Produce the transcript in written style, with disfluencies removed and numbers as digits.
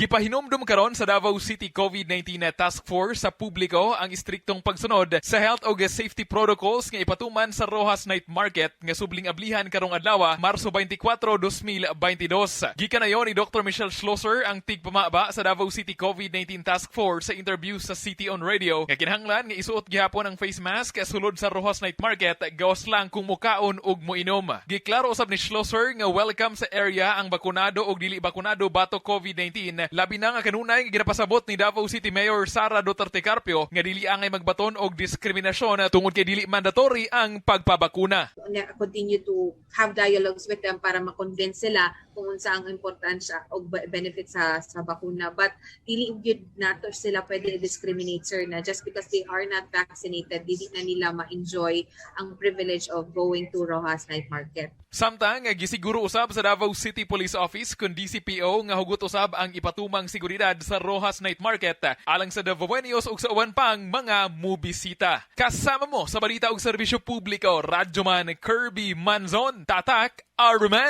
Gipahinumdum karon sa Davao City COVID-19 Task Force sa publiko ang istriktong pagsunod sa health ug safety protocols nga ipatuman sa Roxas Night Market nga subling ablihan karong adlaw, Marso 24, 2022. Gikanayon ni Dr. Michelle Schlosser, ang tigpamaba sa Davao City COVID-19 Task Force, sa interview sa City on Radio nga kinahanglan nga isuot gihapon ang face mask sulod sa Roxas Night Market, gawas lang kung mukaon ug moinom. Giklaro usab ni Schlosser nga welcome sa area ang bakunado ug dili bakunado batok COVID-19, labi na nga kanunay nga ginapasabot ni Davao City Mayor Sara Duterte Carpio nga dili angay magbaton og diskriminasyon tungod kay dili mandatory ang pagpabakuna. Continue to have dialogues with them para ma-convince sila kung unsa ang importansya o benefit sa bakuna, but dili gyud nato sila pwede discriminate, sir, na just because they are not vaccinated, dili na nila ma-enjoy ang privilege of going to Roxas Night Market. Samtang gisiguro usab sa Davao City Police Office kun DCPO nga hugot usab ang ipatumang seguridad sa Roxas Night Market alang sa Davaoenos ug sa uban pang mga mubisita. Kasama mo sa balita ug serbisyo publiko, Radyoman Kirby Manzon, Tatak Arman.